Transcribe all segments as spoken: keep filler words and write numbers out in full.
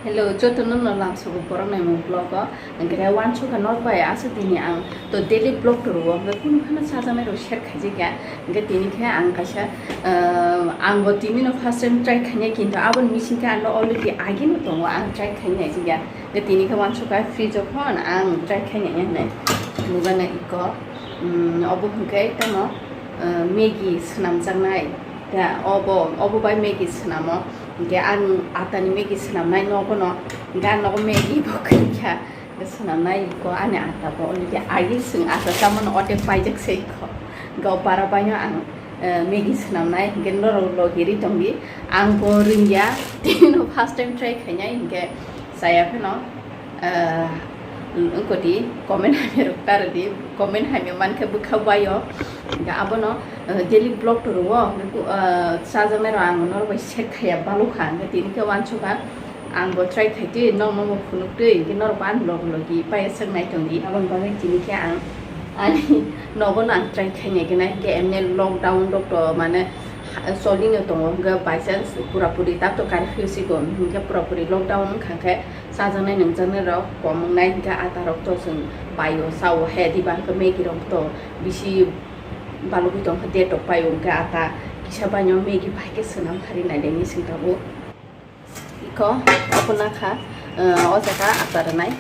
Hello, jotono no lamsogo borok naimung vlog o. Hwnkhe wansukha nok bai aswk tini ang to daily vlog to rwo, hwnkhe kunu phano chajaknai rok share khaijak ya. Hwnkhe tini khe ang kaisa, ah, ang bo tini no first time try khainai, kintu aboni bising khe ano already agi no tongo, ang try khainai ya. Hwnkhe tini khe wansukha fridge o phon ang try khainai ya hinwi. Nugana iko, um, obo hwnkhe tamo, ah, Maggi swnamjaknai. Ya, obo, obo bai Maggi swnamo. Hwnkhe ang atani Maggi swnamnai nogo no, hwnkhe ang nogo Maggi bo kwrwikha. Hwnkhe swnamnai ko ani ata bo, hwnkhe agi chwng ata chamano otek paijak se ko. Hwnkhe o bara baino ang, eh, Maggi swnamnai, hwnkhe norok logi ri tongdi. Ang bo rwngya, tini no first time try khainai, hwnkhe chaya phano. Ah, wngkoti comment hamya rok ta rwdi, comment hamya mankhe bwkha bai o. Hwnkhe abono, ah, daily vlog to rwo, ah, chajaknai rok ang norok bai share khaiya balokha, hwnkhe tini khe wansukha ang bo try khaitwi, nokno bo phunuktwi, hwnkhe norok bo ani logi logi paiya swk nai tongdi. Aboni bagwi tini khe ang ani nogo no ang try khainai khe nai, hwnkhe emne lockdown rok to mane, ha-, cholino tongo, hwnkhe by chance pura puri tak to curfew sikon, hwnkhe pura puri lockdown wngkha khe, chajaknai nungjaknai rok kom wngnai, hwnkhe ata rok to chwng bai o, cha o, he diba hwnkhe Maggi rok to bisi balugwi tongkha, de tok pai o, hwnkhe ata kisa baino Maggi bai khe swnam phari nai de hinwi swng tabuk. Iko abo nakha, eh, o jaga ata rwnai.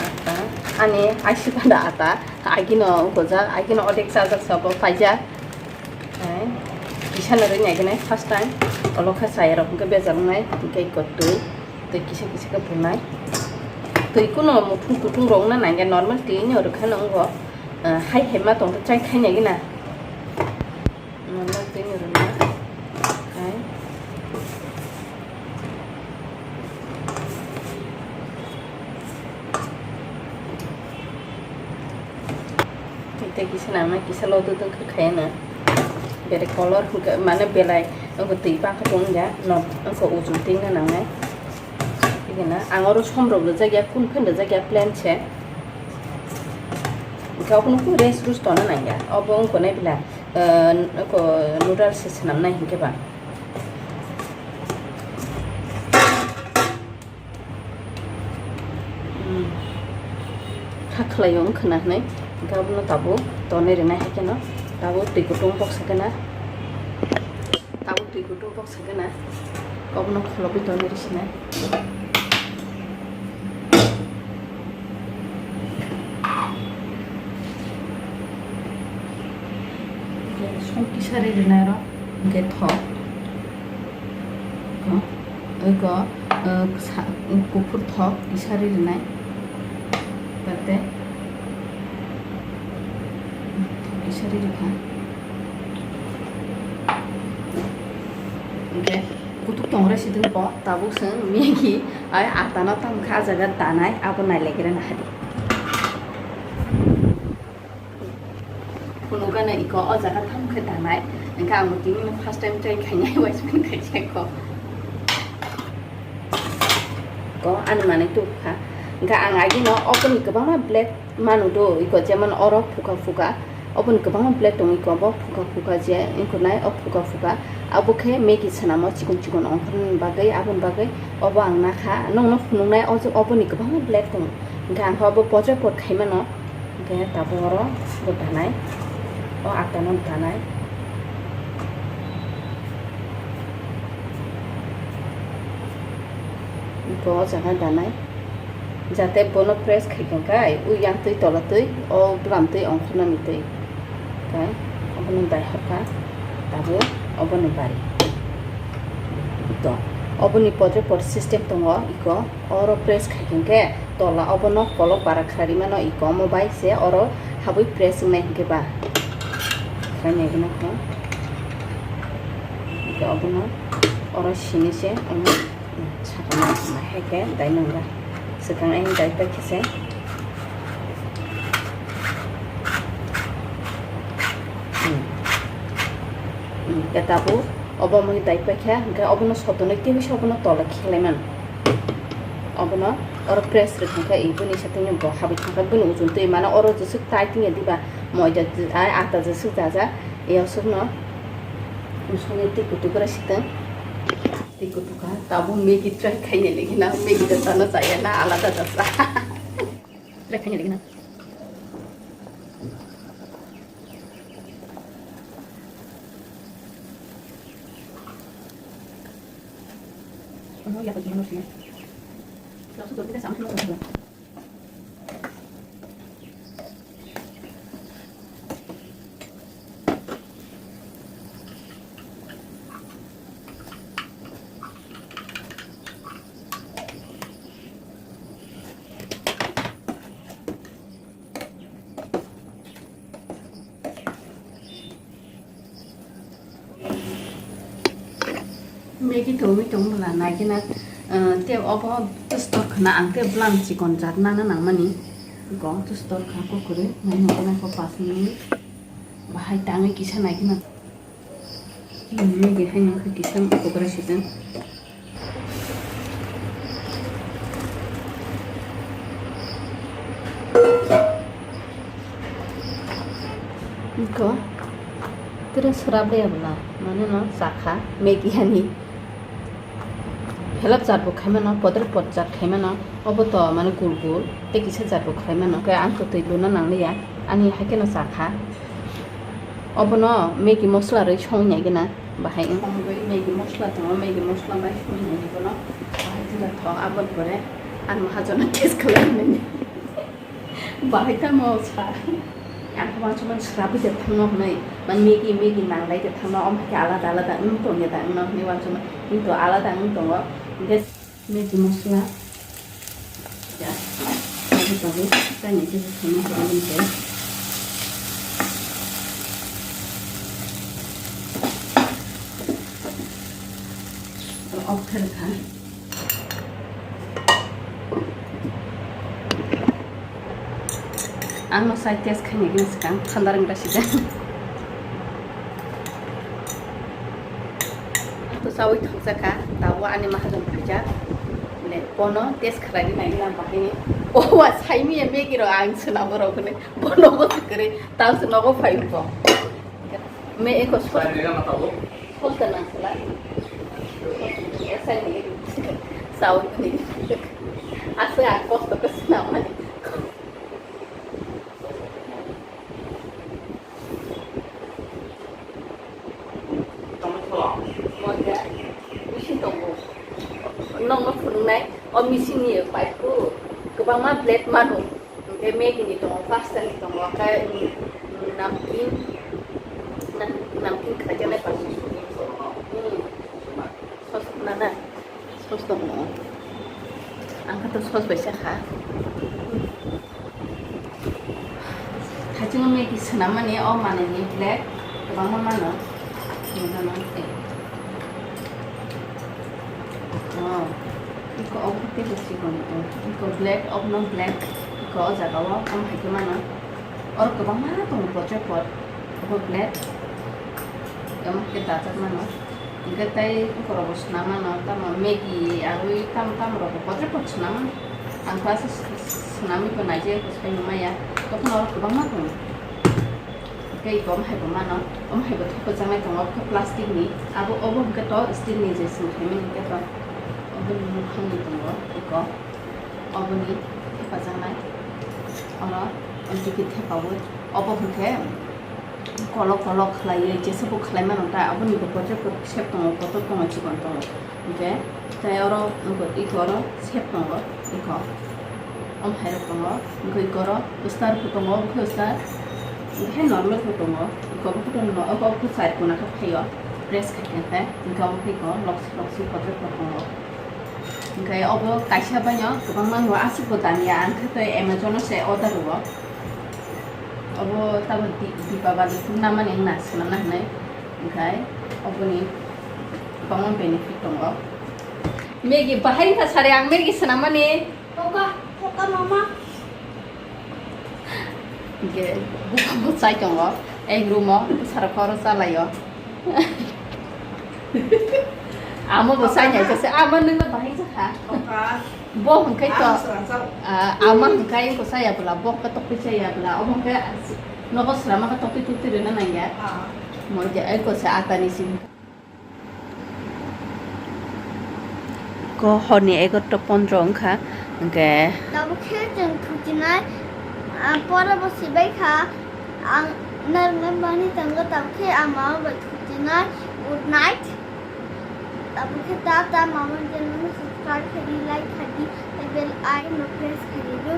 Ata, ani aisi pada ata, agino gojak, agino odek chajak sabo paijak. Hai, kisa no rwngya gwnai first time. Olo kha chaya rok hwnkhe bejak wngnai, hwnkhe iko twi, twi kisa kisa khe phunai. Twi kuno muthung kutung rok wngna nangya, normal twi no rwkha no wngo. Ah, hai hai ma tong khe chai khainai gina. Normal twi no rwna. Hai. Tei kisa nang nai, kisa lo duduk khe khaya na. Bere color hwnkhe mane belai wngkha twi pakha tong ya, no wngkha ujul twi wngna nang nai. Tei na ang oro som rok rijak ya, kun phan rijak ya, plain se. Wngkha okhno rest rus tona nang ya. Obo wngkha nai bila, eh, wngkha noodles se swnam nai hwnkhe ba. Hmm. Kha khlai o wngkha na hinwi, hwnkhe abono tabuk tonwi rwnai hai kheno, tabuk twi kutung boksa khe na, tabuk twi kutung boksa khe na, obono kholobwi tonwi rwsinai. Song kisa ri rwnai oro, hwnkhe thok. Ko, oi ko, eh, sa-, kuphur thok kisa ri rwnai. Tate kisa ri rwkha. Hwnkhe kutuk tongrai siding ko, tabuk chwng Maggi ai atano tamkha ah jaga danai, abo nailegra nahadi. Phunukgano iko o jaga tamo khe danai. Hwnkhe ang bo tini first time try khainai, waismani khaisa ko. Ko ani manwi tubukha. Hwnkhe ang agino oboni kwbangma blade manu do, iko jemon oro phuka phuka. Oboni kwbangma blade tongo, iko bo phuka phuka je wngkha nai, o phuka phuka. Abo khe Maggi swnamo chikon chikon ongkhornani bagwi, aboni bagwi obo ang nakha. Nokno phunuknai o je oboni kwbangma blade tongo. Hwnkhe ang khe obo pochai pot khaimano. Hwnkhe tabuk oro bo danai, o atano danai. Bo o jaga danai. Jate bono press khai kha khe, o yang twi tola twi, o bwlam twi ongkhornani twi. Khe obono dai hor kha, tabuk oboni bari. To, oboni potre pot system tongo, iko oro press khai khe, tola obono kolok bara khlai mano, iko omo bai se oro habwi press wngnai hinkhe ba. Khlai nai gwnang khe. Iko obono oro sini se, omo sakha ma, ma hai khe dai nang ba. Swkang ayang dai paikha se. Hmm. Hmm, khe tabuk obo mui dai paikha, hwnkhe obono sotonwi twiwi se obono tola khelai man. Obono oro press rwkha khe, bini satungni bo habwi thangkha, bini ujul twi mano oro jeswk tai tongya diba, moida, ai, ata jeswk jaja, eyaswkno mosongni twi kutugra sitwng. Kutuka, tabuk Maggi try khaina lagi na, Maggi da sana saya na, alada da sa. Try khaina lagi na. Oh, ya, pergi dulu sini. Langsung kita sama sama. Maggi tongwi tong bwla naikhe na, ah, tei obo store khna ang tei bwlam chikon jat nana nangmani. Go to store kha kukurwi nai noknai kho pas minute. Bahai tangwi kisa naikhe na. Hmm, Maggi hai nokhe kisa kukurwi sijak. Iko, tira srap de abla, mane no chakha, Maggi hani. Phelap jat bo khaimano, podre pod jat khaimano, obo to mane gul gul, tei kisa jat bo khaimano, khe ang to twi luna nangliya, ani haikhe no chakha. Obono Maggi mosla rwi songya gina. Bahai wng tongwi Maggi mosla tongo, Maggi mosla bai songwi nai bono. Bahai tila thok, aboni pore ang mahajono test khlai nai. Bahai tamo sa, ang wansukmani srabi de thangno hwnwi, man Maggi, Maggi nanglai de thangno, omo hai khe alada alada wng tongya da wngno hwnwi wansukmani, kintu alada wng tongo. Hingkhe Maggi mosla. Ya. Tabuk tabuk. Tani khe songwi tongwi khe. Off khe rwkha. Ang no sai test khaina gini swkang, thanda rwngda sida. To sawi thangsa kha, tabuk ani mahajon phaijak. Le, bono test khlai di nai lang bahai ni. O wa sai mi ya Maggi ro ang swnam ro kene. Bono bo kwrwi, tang se nogo phai bo. Me eko sos. Sos da nang sala. Sai ni. Sawi ni. Asa ang kosto ke swnam mani. Moja, bisi tongo. Nokno phunuknai, o machine ni pipe bo kwbangma blade mano. Hingke Maggi ni tongo, pasta ni tongo, khe, mm, namkin, nam-, namkin khlaijaknai pasta. Mm. Sos nana. Sos tongo. Ang khe to sos bai sakha. Thaichungo Maggi swnam mani o manwi ni blade kwbangma mano. Nukjano tei. Oh, iko obo tei bo chikon. Iko blade, obono blade. Iko o jaga o, omo hai khe mano. Oro kwbangma tongo pochopot. Obo blade. Omo hai khe dajak mano. Hingke tei bukorok bo swnam mano, tamo Maggi, arwi tamo tamo rok bo kotor kotor swnam mano. Ang khe aswk swnamwi bo naijak, bwsai no maya. Tokhono oro kwbangma tongo. Hingke iko omo hai bo mano, omo hai bo thopajak nai tongo, obo khe plastic ni. Abo, obo hingke to steel ni je swng khaimani hingke to. Obo ni mukhang ni tongo iko. Oboni thepajaknai. Oro amtwi khe thepaui. Obo hwnkhe kolok kolok khlaiwi jesa bo khlai mano ta, aboni bo kotor kotor shape tongo, kotor tongo, chikon tongo. Hwnkhe tei oro wngkha iko oro shape tongo, iko. Om hai rok tongo, wngkha iko oro star bo tongo, wngkha star. Hwnkhe normal bo tongo, iko bo tongo, abo khe char kona khe phaio, press khai khe, hwnkhe abo khe iko loksi loksi kotor kotor tongo. Hingke obo kaisa baino kwbangma nw aswk bo dam ya, ang khe tei Amazon o se order rwo. Obo tamo Di-, Deepavali phuru namani wngna swnamna hinwi, hingke oboni kwbangma benefit tongo. Maggi bahai wngkha sari, ang Maggi swnammani. Poka, poka mama. Hingke bwsai tongo, egg room o bwsarok oro chalaio. Amo bo sai nai khe se, ama nungno bahai jakha. Bo hwnkhe to, ah, ama hwnkhe ko saya bwla, bo khe tokti saya bwla, obo hwnkhe nogo swrama khe tokti tokti rwna nangya. Mo je ai ko se atani simi. Bo horni egarota pondro wngkha, hwnkhe. Tabuk khe chwng thuchinai, ah, pora bo sibai kha. Ang narwkna bani tongo, tabuk khe ang mama bai thuchinai. Good night. Tabuk khe ta ta mama channel no subscribe khaidi, like khaidi, tei bell icon no press khaidi.